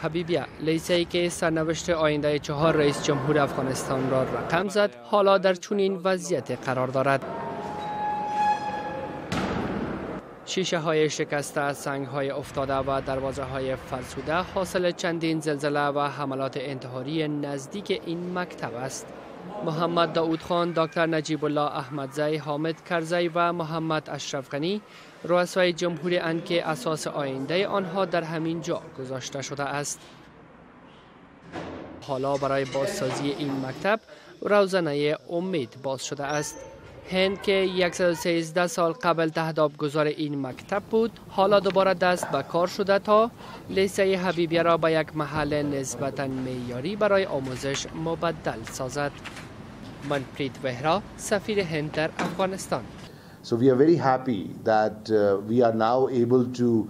حبیبیه، لیسه‌ای که سرنوشت آینده 4 رئیس جمهور افغانستان را رقم زد، حالا در چنین وضعیت قرار دارد. شیشه های شکسته، سنگ های افتاده و دروازه های فرسوده حاصل چندین زلزله و حملات انتحاری نزدیک این مکتب است. محمد داود خان، دکتر نجیب الله احمدزی، حامد کرزی و محمد اشرف غنی رؤسای جمهوری اند که اساس آینده آنها در همین جا گذاشته شده است. حالا برای بازسازی این مکتب روزنه امید باز شده است. هند که 113 سال قبل تهدابگذار این مکتب بود، حالا دوباره دست به کار شده تا لیسه حبیبیه را به یک محل نسبتاً معیاری برای آموزش مبدل سازد. منپریت وهرا، سفیر هند در افغانستان. So we are very happy that we are now able to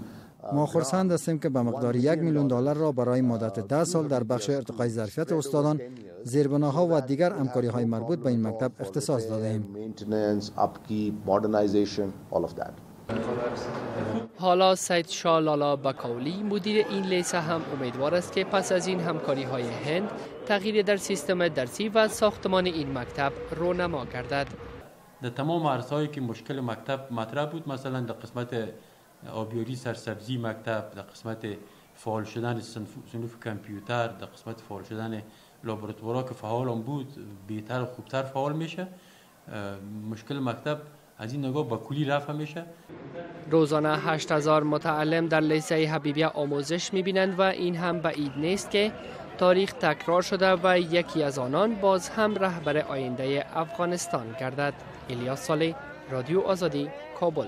ما خرسند هستیم که به مقدار 1 میلیون دلار را برای مدت 10 سال در بخش ارتقای ظرفیت استادان، زیربناها و دیگر همکاری های مربوط به این مکتب اختصاص داده ایم. maintenance, upkeep, modernization, all of that. حالا سید شاه لالا بکاولی، مدیر این لیسه، هم امیدوار است که پس از این همکاری های هند تغییر در سیستم درسی و ساختمان این مکتب رونما گردد. در تمام عرصه‌هایی که مشکل مکتب مطرح بود، مثلا در قسمت آبیاری سرسبزی مکتب، در قسمت فعال شدن صنوف کامپیوتر، در قسمت فعال شدن لابراتوارها که فعال هم بود، بهتر و خوبتر فعال میشه. مشکل مکتب از این نگاه با کلی رفع میشه. روزانه 8000 متعلم در لیسه حبیبیه آموزش میبینند و این هم بعید نیست که تاریخ تکرار شده و یکی از آنان باز هم رهبر آینده افغانستان گردد. الیاس صالح، رادیو آزادی، کابل.